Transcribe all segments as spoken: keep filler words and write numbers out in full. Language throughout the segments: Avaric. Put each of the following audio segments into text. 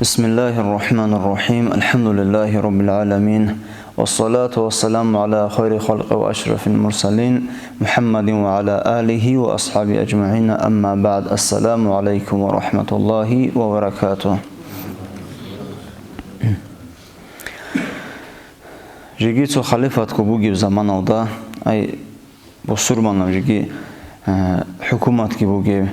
بسم الله الرحمن الرحيم. الحمد لله رب العالمين. والصلاة والسلام على خير خلق وأشرف المرسلين محمد وعلى آله وأصحابه أجمعين. أما بعد. السلام عليكم ورحمة الله وبركاته. Жеги цо халифатго бугеб заманалда, ай, бусурманаб жеги, э, хӀукуматги бугеб,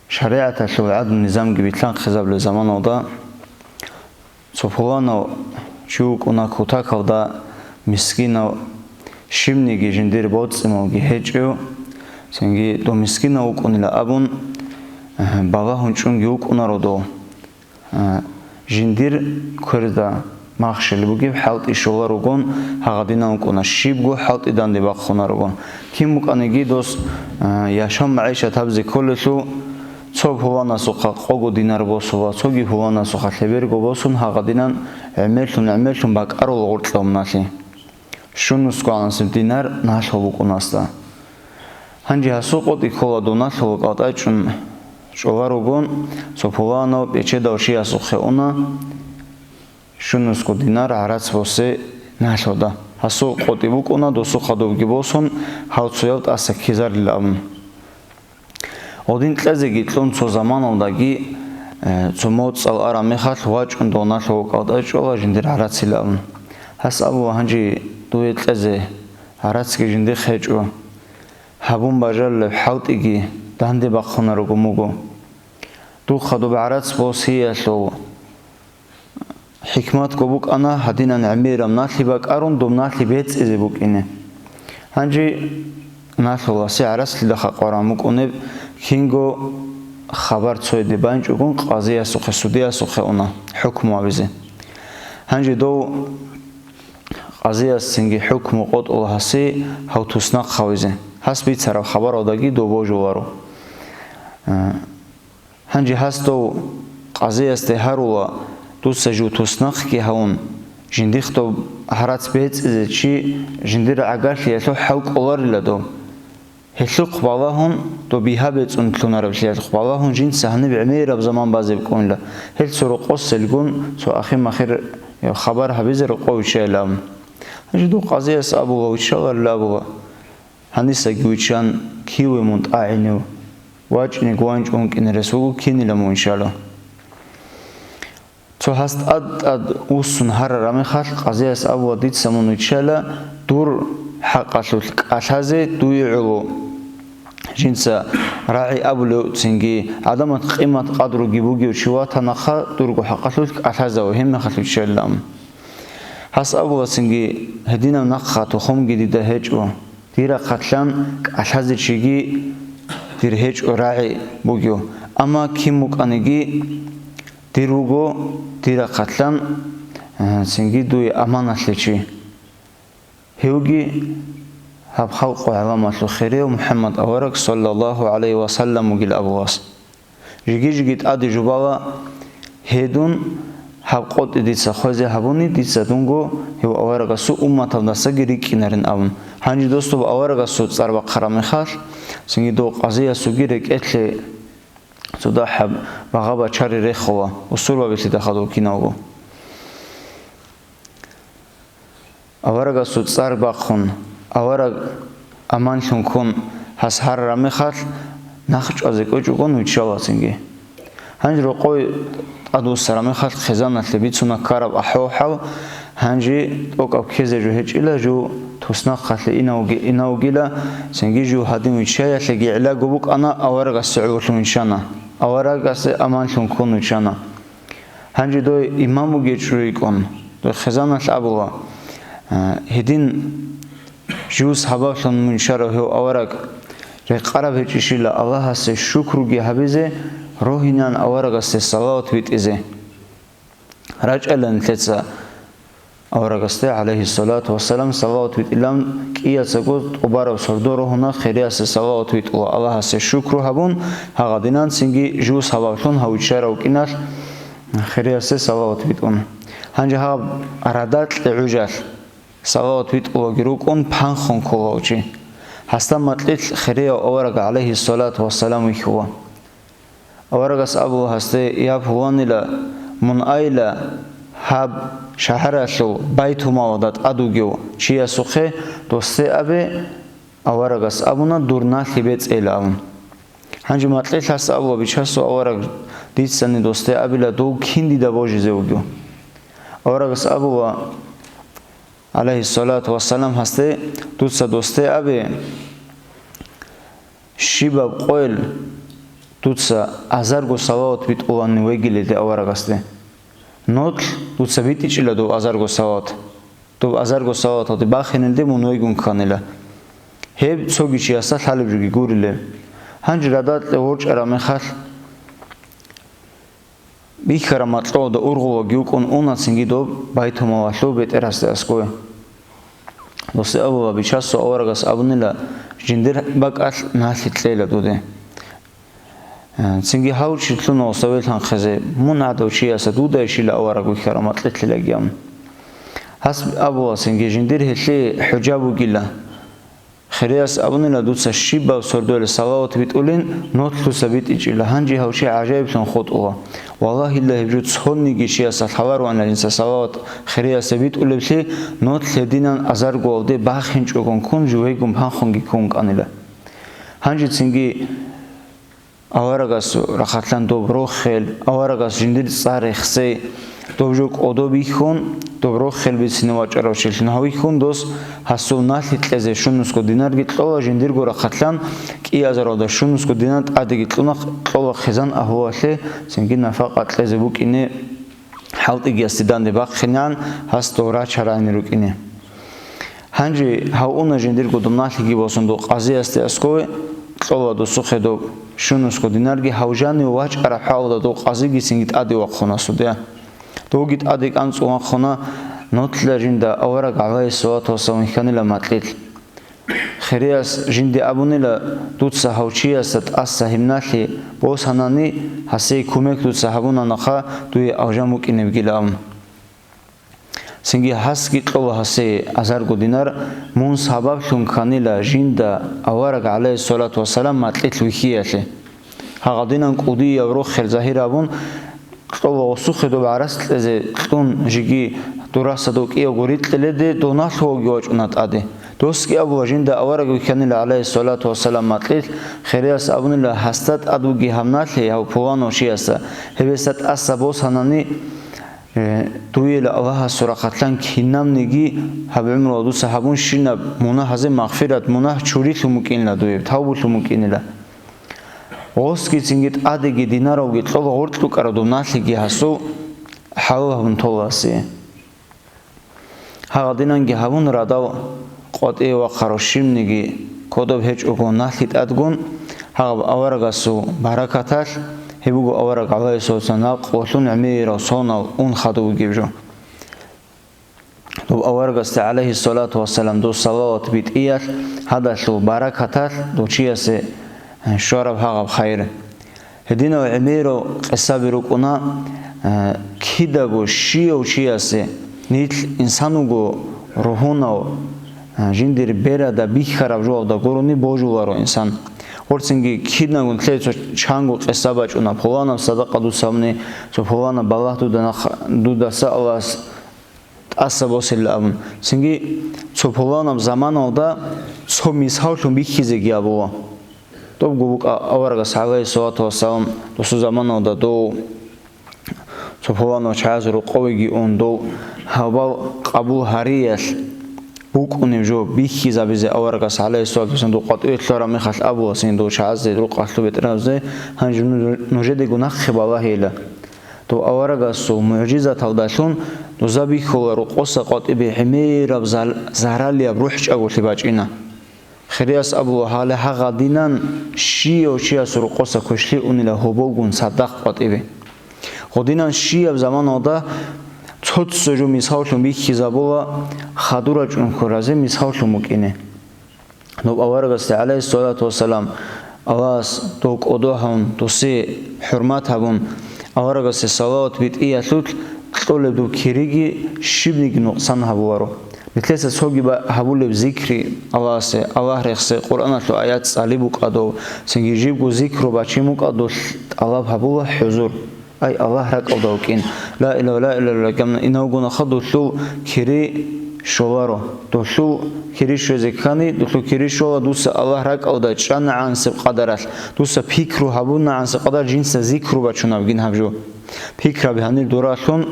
шаригӀаталъул гӀадлу-низамги билълъанхъизабулеб заманалда, цо пуланав чи вукӀуна кутакалда мискинав, щибниги жиндир боцӀи-малги гьечӀев, цинги дов мискинав вукӀунила абун, э, балагьун чӀунги вукӀунаро дов. А, жиндир кверда махщел бугеб хӀалтӀи щоларугон, гьагъадинан вукӀуна, щибго хӀалтӀи данде бахъунаругон. Кин букӀаниги дос, а, яшав-магӀишат гьабизе кколелъул, цо пуланасухъа къого динар босула, цоги пуланасухъа лъеберго босун, гьагъадинан гӀемерлъун-гӀемерлъун бакӀарула гъоркьа умналъи. Щунусго гӀанасеб динар налъул букӀунасда. Гьанже гьасул къотӀи ккола дов налъул кӀалтӀа чӀун чӀоларугон, цо пуланав бечедав чиясухъе уна, щунусго динар гӀарац босе налъуда. Гьасул къотӀи букӀуна досухъа довги босун, гьав цояв тӀаса ккезарила абун. Гъодин кьезеги кьун цо заманалдаги, э, цо моцӀал араб мехалъ вачӀун дов налъул кӀалтӀа чӀола жиндир гӀарацилан. Гьас абула, гьанже дуе кьезе гӀарацги жиндихъ гьечӀо. Гьабун бажарулеб хӀалтӀиги данде бахъунаруго муго. Духъа доб гӀарац босиялъул хӀикматго букӀана, гьадинан гӀемераб налъи бакӀарун, доб налъи бецӀизе букӀине. Гьанже налъуласе гӀараслъида хакъваран букӀунеб, кинго хабар цояде байинчӀогун къазиясухъе, судиясухъе уна хӀукму гьабизе. Гьанже дов къазияс цинги хӀукму къотӀула гьасе гьав туснахъ гьавизе. Гьас бицараб хабаралдаги дов божуларо. Гьанже гьас дов къазиясде гьарула, дуца жив туснахъги гьавун, жиндихъ доб гӀарац бецӀизе чи жиндир гӀагарлъиялъул хӀал кӀоларила дов. Гьелъухъ балагьун, доб бигьа бецӀун лъунараблъиялъухъ балагьун, жинца гьаниб гӀемераб заман базе букӀунила. Гьел цо рокъоселгун, цо ахир-махир хабар гьабизе рокъов виччайилан. Гьанже дов къазияс абула, виччаларила абула. Гьанисаги виччан, кив ве мун тӀагӀинев, вачӀинеги ванчӀун вукӀине рес вуго, кинила мун виччала. Цо гьас тӀад-тӀад вуссун гьарараб мехалъ, къазияс абула, дица мун виччала дур хӀакъалъулъ кӀалъазе дуе гӀоло. Жинца рагӀи абулев, цинги гӀадамат къимат-къадруги бугев чи ватанаха дурго хӀакъалъулъ кӀалъазаве, гьеб мехалъ виччалилан. Гьас абула цинги, гьединаб нахъа тухумги дида гьечӀо. Дир рахъалъан кӀалъазе чиги дир гьечӀо рагӀи бугев. Амма кин букӀаниги дир вуго дир рахъалъан, э, цинги дуе аманалъе чи. Гьевги гьаб халкъ ва гӀаламалъул хирияв МухӀаммад авараг, саллаллагьу гӀалайгьи ва саллам, вугил абулас. Жиги-жиги тӀаде жубала, гьедун гьаб къотӀи дица хвезе гьабуни, дица дунго гьев аварагасул умматалдасаги рикӀкӀинарин абун. Гьанже дос доб аварагасул цӀар бахъараб мехалъ, цинги дов къазиясулги рекӀелъе цо дагьаб багъа-бачари рехула, усурбабилъидахъа дов киналго. Аварагасул цӀар бахъун, авараг аманлъун ккун гьас гьарараб мехалъ, нахъ чӀвазе кӀвечӀого виччала цинги. Гьанже рокъове тӀадвуссараб мехалъ хъизаналъе бицуна ккараб ахӀвал-хӀал, гьанже тӀокӀаб ккезе жо гьечӀила, жо туснахъалъе инавги-, инавгила, цинги жо гьадин виччаялъеги гӀиллаго букӀана, аварагасе гӀололъун виччана, аварагасе аманлъун ккун виччана. Гьанже дой имам вугечӀо йикӀун, дой хъизаналъ абула, а, гьедин жуз гьабаблъун мун щарав гьев авараг, рекъараб гьечӀищила Аллагьасе шукруги гьабизе, рогьинан аварагасде салават битӀизе. РачӀайилан нилъеца аварагасде, гӀалайгьиссалату вассалам, салават витӀилан кӀияцаго тӀубараб сордо рогьуна, хириясе салават витӀула, Аллагьасе шукру гьабун, гьагъадинан цинги жуз гьабаблъун гьав виччарав вукӀиналъ хириясе салават витӀун. Гьанже гьаб радакье гӀужалъ салават витӀулаги рукӀун панхун ккола чи. Гьасда макьилъ хирияв авараг, гӀалайгьиссалату вассалам, вихьула. Аварагас абула гьасде: «Я пуланила, Мун айила гьаб шагьаралъул байтумалда тӀад вугев чиясухъе, досде абе, аварагас абуна, дур налъи бецӀейилан абун. Гьанже макьилъ гьас абула, Бичасул авараг, дицани досде абила, дов кин дида божизе вугев. Аварагас абула, гӀалайгьиссалату вассалам, гьасде, дуца досде абе, щибаб къойил дуца азарго салават битӀулани вегиледе аварагасде. Нолъ дуца битӀичӀила доб азарго салават. Доб азарго салаваталде бахинелде мун вегун кканила. Гьеб цоги чиясда лъалеб жоги гурила. Гьанже радал кье ворчӀараб мехалъ, бихьараб макьалда ургъулаги вукӀун уна цинги доб байтумалалъул бетӀерасде аскӀове. Досде абула, Бичасул аварагас абунила, жиндир бакӀалъ налъи кьела дуде. Цинги гьав чи лъуна гьесда велъанхъизе, мун гӀадав чиясда дуда ишила авараг вихьараб макьилъилаги абун. Гьас абула цинги, жиндир гьелъие хӀужа бугила. Хирияс абунила, дуца щибаб сордоялъ салават битӀулин, нолъ дуца битӀичӀила, гьанже гьав чи гӀажаиблъун хутӀула. Валлагьилла, гьеб жо цониги чиясда лъалароанила жинца салават хириясда битӀулеблъи, нолъ гьединан азаргоялде бахинчӀогун ккун, живегун бахунги ккун кканила. Гьанже цинги аварагасул рахъалъан доб рохел, аварагас жиндир цӀар рехсей, доб жо кӀодо бихьун, доб рохел бицине вачӀарав чилъун гьав вихьун, дос гьасул налъи кьезе щунусго динарги кьола, жиндирго рахъалъан кӀиаб азаралда щунусго динар тӀадеги кьуна, кьола хъизан агьлуялъе цинги нафакъа кьезе букӀине. ХӀалтӀиги гьасде данде бахъинегӀан, гьас дов рачарайни рукӀине. Гьанже гьав уна жиндирго доб налъиги босун дов къазиясде аскӀове, кьола досухъе доб щунусго динарги, гьав жанив вачӀараб хӀалда дов къазиги цинги тӀаде вахъуна судья. Довги тӀаде кӀанцӀун вахъуна, нолъила жинда авараг гӀалайгьиссалату вассалам вихьанила макьилъ. Хирияс жинде абунила, дуца гьав чиясда тӀаса гьеб налъи босанани, гьасие кумек дуца гьабунанаха, дуе алжан букӀинебгила абун. Цинги гьасги кьола гьасие азарго динар, мун сабаблъун кканила жинда авараг гӀалайгьиссалату вассалам макьилъ вихьиялъе. Гьагъадинан кӀудияб рохел загьир абун, кьола гъосухъе доб гӀарац кьезе кьун, жеги дурасда дов кӀиявго рикьиледе, дов налъувалги вачӀуна тӀаде. Досги абула, жинда авараг вихьанила гӀалайгьиссалату вассалам макьилъ, хирияс абунила, гьасда тӀад вугев гьаб налъи гьав пуланав чиясда, гьеб гьесда тӀаса босанани, э, дуе Аллагьасул рахъалъан кинабниги гьаб гӀумруялда дуца гьабунщинаб мунагьазе магъфират, мунагь чурилъун букӀинила дуе, тавбулъун букӀинила. Гъосги цинги тӀадеги динаравги кьола гъоркь рукӀараб доб налъиги гьасул хӀалал гьабун тола гьасие. Гьагъадинанги гьабун радал къватӀиве вахъарав щибниги кодоб гьечӀого налъи тӀадгун, гьагъаб аварагасул баракаталъ, гьеб буго авараг гӀалайгьиссалату вассалам накъ валъун гӀемерал сонал ун хадув вугеб жо. Доб аварагасде гӀалайгьиссалату вассалам дов салават битӀиялъ, гьадалъул баракаталъ дов чиясе щвараб гьагъаб хайир. Гьединав гӀемерал къисаби рукӀуна, э, кидаго щияв чиясе, нилъ инсан вуго ругьунав, э, жиндир берада бихьараб жоялда гурони божуларо инсан. Гъорцинги киднагун лъе цо чанго къиса бачӀуна, пуланаб садакъа дуца гьабуни, цо пуланаб балагь дуда нах-, дудаса Аллагьас тӀаса босила абун. Цинги цо пуланаб заманалда цо мисаллъун бихьизеги абула. Добго букӀа аварагас, гӀалайгьиссалату вассалам, досул заманалда дов цо пуланав чагӀаз рукъовеги ун, дов гьабал къабул гьариялъ букӀунеб жо бихьизабизе аварагас, гӀалайгьиссалату вассалам, дов къватӀиве лъугьараб мехалъ абула, цин дов чагӀазде рукъалъул бетӀерабзе, гьанже ну-, нужедаго нахъе балагьейила. Дов аварагасул мугӀжизаталдалъун дуза бихьула рокъоса къватӀибе гӀемераб зал-, заралияб рухӀчӀаголъи бачӀина. Хирияс абула, гьале гьагъадинан щияв чиясул рокъоса квешлъи унила гьоболгун цадахъ къватӀибе. Гъодинан щияб заманалда цо-цо жо мисаллъун бихьизабула, хадур рачӀун ккуразе мисаллъун букӀине. Доб аварагасде, гӀалайгьиссалату вассалам, Аллагьас дов кӀодо гьавун, досие хӀурмат гьабун, аварагасе салават битӀиялъулъ кьолеб доб кириги щибниги нукъсан гьабуларо. Нилъеца цоги ба-, гьабулеб зикри Аллагьасе, Аллагь рехсе, Къуръаналъул аят цӀали букӀадав, цинги жибго зикру бачи мукӀадулъ тӀалаб гьабула хӀузур. Ай, Аллагь ракӀалда вукӀин. Ла илагьа, ла илагьа, ла илагьа, гьаб инав гунаха долъул кири щоларо. Долъул кири щвезе ккани, долъул кири щола дуца Аллагь ракӀалда чӀанагӀансеб къадаралъ, дуца пикру гьабунагӀансеб къадар жинца зикру бачунабгин гьаб жо. Пикраби гьанир дуралъун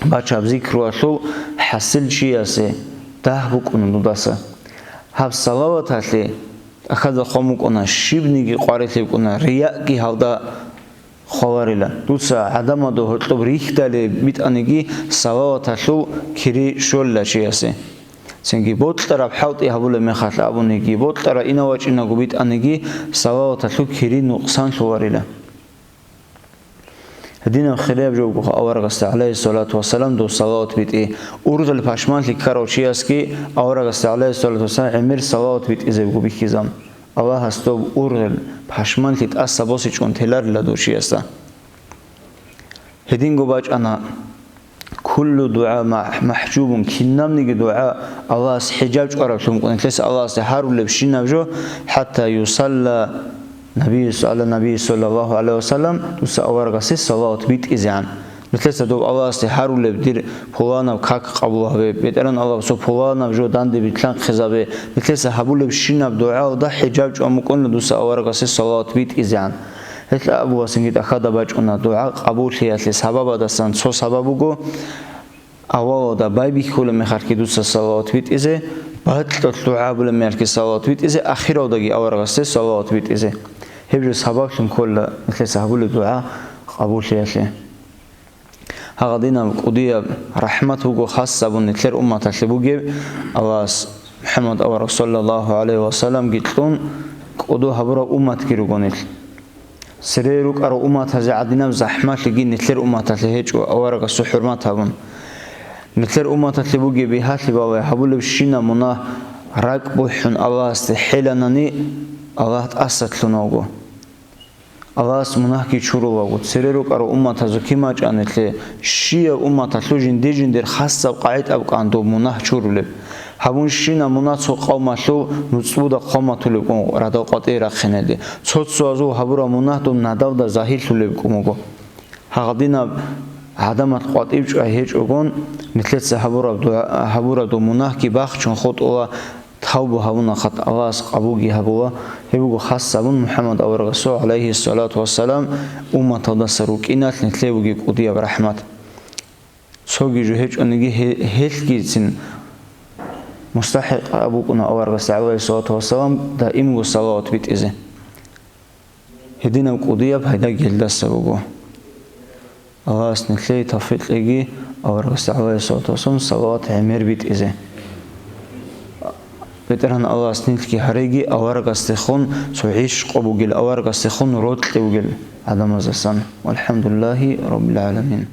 бачаб зикруялъул хӀасил чиясе дагь букӀуна дудаса. Гьаб салаваталъе тӀахьазда хъван букӀуна, щибниги къварилъи букӀуна, рияъги гьалда хъваларила. Дуца гӀадамазда гьоркьоб рихьдалеб битӀаниги салаваталъул кири щолила чиясе. Цинги бокьараб хӀалтӀи гьабулеб мехалъ абуниги, бокьараб инав вачӀинаго битӀаниги салаваталъул кири нукъсанлъуларила. Гьединаб хирияб жо буго аварагасда, гӀалайгьиссалату вассалам, дов салават битӀи. Ургъел пашманлъи ккарав чиясги аварагасда, гӀалайгьиссалату вассалам, гӀемер салават битӀизе буго бихьизаб. Аллагьас доб ургъел пашманлъи тӀаса босичӀун теларила дов чиясда. Гьединго бачӀана: «Куллу дугӀа мах-, махӀжубун», кинабниги дугӀа Аллагьас хӀижаб чӀвараблъун букӀуна, нилъеца Аллагьасде гьарулебщинаб жо, хӀатта юсалла Наби, гӀала Наби саллаллагьу гӀалайгьи ва саллам, дуца аварагасе салават битӀизегӀан. Нилъеца доб Аллагьасде гьарулеб: «Дир пуланаб как къабул гьабе, БетӀеран Аллагь, цо пуланаб жо данде билълъанхъизабе», нилъеца гьабулебщинаб дугӀаялда хӀижаб чӀван букӀуна дуца аварагасе салават битӀизегӀан. Гьелъ абула цинги тӀахьазда бачӀуна, дугӀа къабуллъиялъе сабабаздасан цо сабаб буго: авалалда байбихьулеб мехалъги дуца салават битӀизе, бакьулъ дугӀа гьабулеб мехалъги салават битӀизе, ахиралдаги аварагасде салават битӀизе. Гьеб жо сабаблъун ккола нилъеца гьабулеб дугӀа къабуллъиялъе. Гьагъадинаб кӀудияб рахӀмат буго хас абун нилъер умматалъе бугеб, Аллагьас МухӀаммад авараг саллаллагьу гӀалайгьи ва салламги кьун кӀодо гьабураб умматги руго нилъ. Цере рукӀарал умматазе гӀадинаб захӀмалъиги нилъер умматалъе гьечӀо аварагасул хӀурмат гьабун. Нилъер умматалъе бугеб бигьалъи балай гьабулебщинаб мунагь ракӀ бухӀун Аллагьасде хӀеланани, Аллагь тӀаса лъун вуго. Аллагьас мунагьги чурулаго, цере рукӀарал умматазухъе мачӀанилъе, щияв умматалъул жинди-жиндир хасаб къагӀидаб ккан доб мунагь чурулеб. Гьабунщинаб мунагь цо къавмалъул нуцӀбуда хъван батулеб ккун радал къватӀире рахъинелде, цо-цоязул гьабураб мунагь доб надалда загьирлъулеб ккун буго. Гьагъадинаб гӀадамал къватӀив чӀвай гьечӀогон, нилъеца гьабураб дугӀа-, гьабураб доб мунагьги бахчун хутӀула, тавба гьабуна хатӀ Аллагьас къабулги гьабула. Гьеб буго хас абун МухӀаммад аварагасул, гӀалайгьиссалату вассалам, умматалдаса рукӀиналъ нилъее бугеб кӀудияб рахӀмат. Цоги жо гьечӀониги гье-, гьелъгицин мустахӀикъ абукӀуна аварагасда, гӀалайгьиссалату вассалам, даимго салават битӀизе. Гьединаб кӀудияб пайда гьелдаса буго. Аллагьас нилъее тавфикъ кьеги аварагасде, гӀалайгьиссалату вассалам, салават гӀемер битӀизе. БетӀергьан Аллагьас нилъги гьареги аварагасдехун цо гӀишкъу бугел, аварагасдехун рокьи бугел гӀадамаздасан. ВалхӀамдулиллагьи раббил гӀаламин.